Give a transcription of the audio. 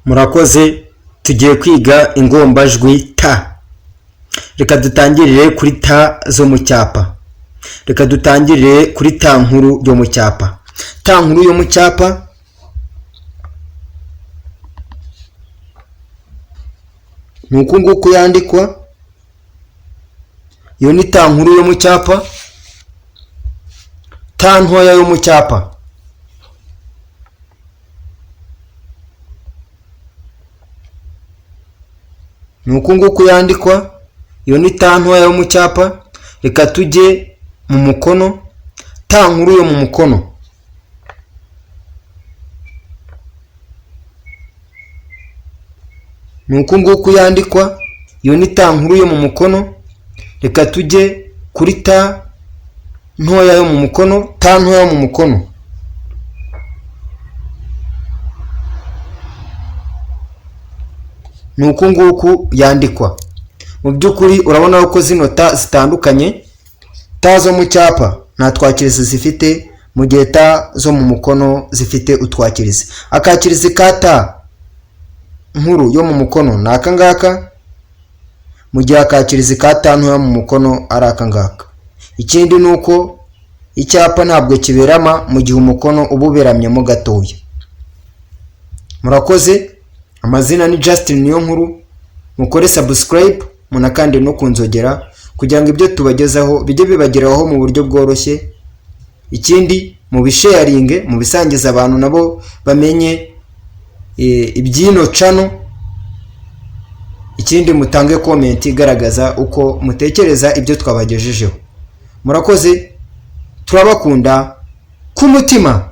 Murakoze, tugiye kwiga ingombajwi T. Reka dutangirire kuri T zo mu cyapa. Reka dutangirire kuri T nkuru yo mu cyapa. T nkuru yo mu cyapa ni uku nguku yandikwa. Iyo ni T nkuru yo mu cyapa. T ntoya yo mu cyapa ni uku nguku yandikwa. Iyo ni T ntoya yo mu cyapa. Reka tujye mu mukono. T nkuru yo mu mukono ni uku nguku yandikwa. Iyo ni T nkuru yo mu mukono. Reka tujye kuri T ntoya yo mu mukono. T ntoya yo mu mukono ni uku nguku yandikwa. Mu by'ukuri urabona ko zino T zitandukanye. T zo mu cyapa nta twakirizi zifite, mu gihe T zo mu mukono zifite utwakirizi. Akakirizi ka T nkuru yo mu mukono ni aka ngaka, mu gihe akakirizi ka T ntoya mu mukono ari aka ngaka. Ikindi ni uko icyapa ntabwo kiberama mu gihe umukono uba uberamyemo gatoya. Murakoze. Amazina ni Justin Niyonkuru. Mukore subscribe, munakande no kunzogera kugira ngo ibyo tubagezaho bijye bibageraho mu buryo bworoshye. Ikindi, mubisharinge, mubisangize abantu nabo bamenye iby'ino channel. Ikindi, mutange comment igaragaza uko mutekereza ibyo twabagejejeho. Murakoze, turabakunda ku mutima.